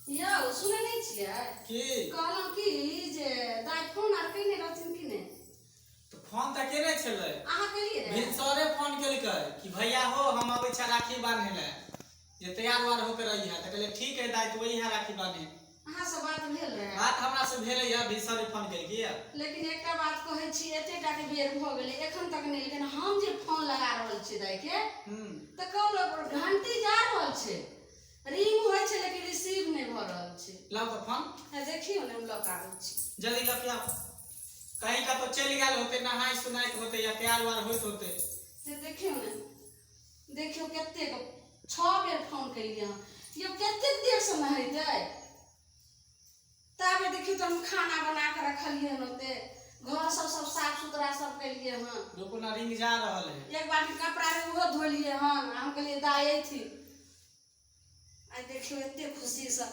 यौ सुनै नहि छियै? की? कहलहुँ की जे दाइ फोन आर केने रहथिन कि नहि? तऽ फोन तऽ केने छलै। अहाँ केलियै रहए? भिनसरे फोन केलकै कि भैया हो, हम अबै छियै राखी बान्है लए, जे तैयार उयार होके रही है। तऽ कहलियै ठीक है दाइ, तू अइहे राखी बान्हे। अहाँ से बात भेल रहए? बात हमरा से भेलै है, भिनसरे फोन केलकै। लेकिन एकटा बात कहै छी, एते टा के बेर भऽ गेलै, एखन तक नहि। लेकिन हम जे फोन लगा रहल छियै दाइके, तऽ कॉल घंटी जा रहल छै, रिंग होइ छै, लेकिन रिसीव नहि भऽ रहल छै। लाउ तऽ फोन। हे देखियौ ने, हम लऽ कऽ आबै छी। जल्दी लऽ के आउ। कहीं कतौ चलि गेल होतै, नहाय सुनायके होतै या तैयार उयार होइत होतै। हे देखियौ ने, देखियौ कतेक 6 बेर फोन केलियै हँ यौ, कतेक देरसँ नहेतै? ताबे देखियौ तऽ हम खाना बना कऽ रखलियै हन, ओते घर सब सब साफ सुथरा सब केलियै हन। रुकू ना, रिंग जा रहल है। एक बाल्टी कपड़ा रहे, ओहो धोलियै हन। आ हम कहलियै दाइ अयथिन। आइ देखियौ एते खुशीसँ,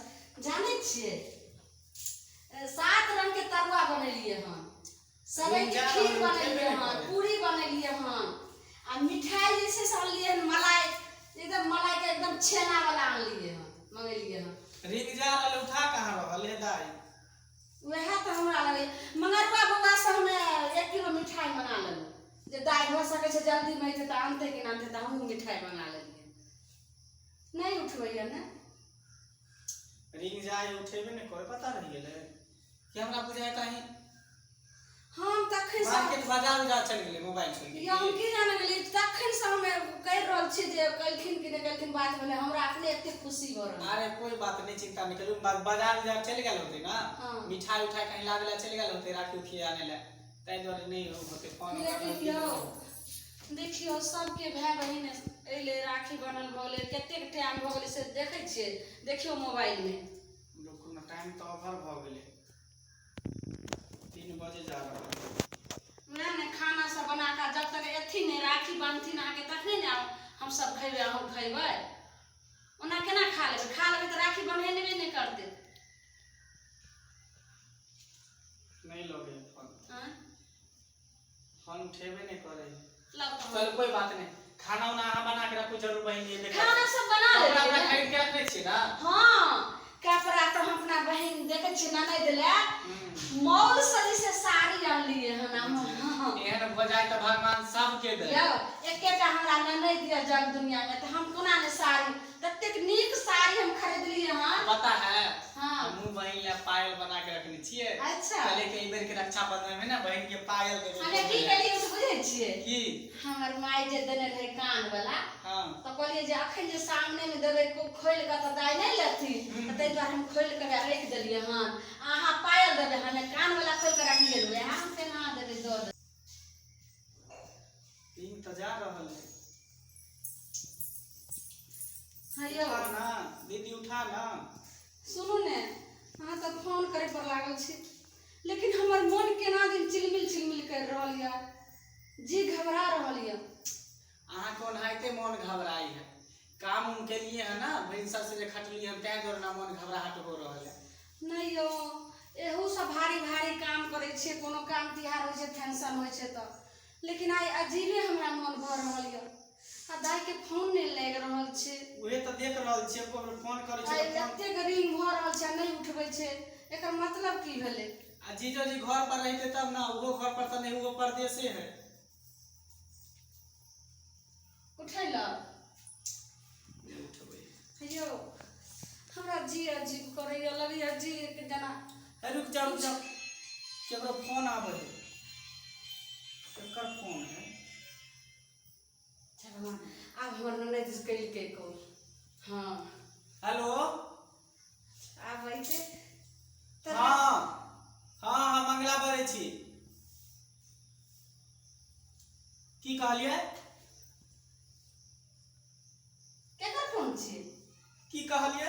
जानै छियै, 7 रंगके तरुआ बनेलियै हन, सेवइके खीर बनेलियै हन, पूरी बनेलियै हन, आ मिठाइ जे छै से अनलियै हन मलाई, एकदम मलाइके एकदम छेनावला अनलियै हन, मंगेलियै हन। रिंग जा रहल, उठा कहाँ रहल है दाइ? वएह तऽ हमरा लगैए। मंगरुआ बौआसँ हमे 1 किलो मिठाइ मंगा लेलहुँ जे दाइ भऽ सकै छै जल्दीमे अयतै तऽ आनतै कि नहि आनतै, तऽ हमहूँ मिठाइ मंगा लेलियै। नहि उठबैए ने। रिंग जाय, उठेबे नहि करे, पता रहि गेलै कि हमरा बुझाय कहीं हम तखन से मार्केट बाजार उजार चलि गेलै मोबाइल छोड़ि के। हम की जाने गेलियै, तखन से हम कहि रहल छी जे कलखिन कि नहि कलखिन बात भेलै, हमरा अपने एते खुशी भऽ रहल। अरे कोई बात नहीं, चिंता नहीं करू। बाजार उजार चलि गेल होतै ना। हाँ। मिठाई उठाई कहीं लाबै लए चलि गेल होतै, राखी उखी आनै लए, ताहि दुआरे नहि होतै फोन। लेकिन यौ देखियौ, सबके भाय बहिन अयलै, राखी बनल भऽ गेलै, कतेक टाइम भऽ गेलै से देखै छियै? देखियौ मोबाइलमे। रुकू ने, टाइम तऽ ओवर भऽ गेलै, 3 बजे जा रहल है। वएह ने, खाना सब बना कऽ जब तक एथिन नहि, राखी बान्हथिन अहाँके, तखने ने हमसब खयबै, अहूँ खयबै। ओना केना खा लेबै? खा लेबै तऽ राखी बन्हेबे नहि करतै। नहि लगे फोन। आँय? फोन उठेबे नहि करे। लाउ तऽ। चल, कोई बात नहीं, खाना उना अहाँ बना के रखू जरूर बहिन, एबे करतै। खाना सब बना कपड़ा लेलियै उपड़ा ने? खरीद के रखने छियै ना? हँ, कपड़ा तऽ हम अपना बहिन देखै छियै ननैद लए मॉल से जे छै साड़ी आनलियै हन हम। हँ। एहन भऽ जाय तऽ भगवान सबके दे। यौ, एकेटा हमरा ननैद यऽ जग दुनिया मे, तऽ हम कोना ने साड़ी, ततेक नीक साड़ी हम खरीदलियै हन। पता है? हाँ। हमहूँ बहिन लए पायल बना के रखने छियै। अच्छा। कहलियै कि एहि बेर के रक्षाबंधन में ना बहिन के पायल देबै। हमे की केलियै से बुझै छियै? की? हमर माय जे देने रहै कान वाला, हाँ। तऽ कहलियै जे अखन जे सामने मे देबै खोलि कऽ तऽ दाइ नहि लेथिन, तऽ ताहि दुआरे हम खोलि कऽ राखि देलियै हन। अहाँ पायल देबै, हमे कान वाला खोलि कऽ राखि लेबै, हम केना देबै, दऽ देबै। रिंग तऽ जा रहल है। हाँ यौ। उठा ना दीदी, उठा ना। सुनू ने, अहाँ तऽ फोन करे पर लागल छी, लेकिन हमर मोन केना दिन चिलमिल चिलमिल करि रहल यऽ, जी घबरा रहल यऽ। अहाँके ओनाहिते मोन घबराई है, काम उम के लिए है ना, भिनसर से जे खटली हन, ताहि दुआरे ना मोन घबराहट हो रहल है। नहि यौ, एहू से भारी भारी काम करै छियै, कोनो काम तिहार होइ छै, फंक्शन होइ छै तऽ, लेकिन आइ अजीबे हमरा मोन भऽ रहल यऽ आ दाइके फोन नहि लागि रहल छै। उहे तऽ देख रहल छियै, एको बेर फोन करै आइ छियै तऽ फोन एतेक रिंग भऽ रहल छै आ नहि उठबै छै, एकर मतलब की भेलै? आ जीजो जी घर पर रहिते तब ना, ओहो घर पर तऽ नहि, ओहो परदेसे है। उठैलक? नहि उठबै। यौ, हमरा जी अजीब करैया, लगैया जी जेना। ए, रुक जाओ, रुक जाओ, केकरो फोन आबै है, केकर फोन है? भगवान, आब हमर ननैद केलकै कॉल, हँ। हेलो। आब अयतै तऽ। हँ हँ, हम मंगला बजै छी। की कहलियै? केकर फोन छियै? की कहलियै?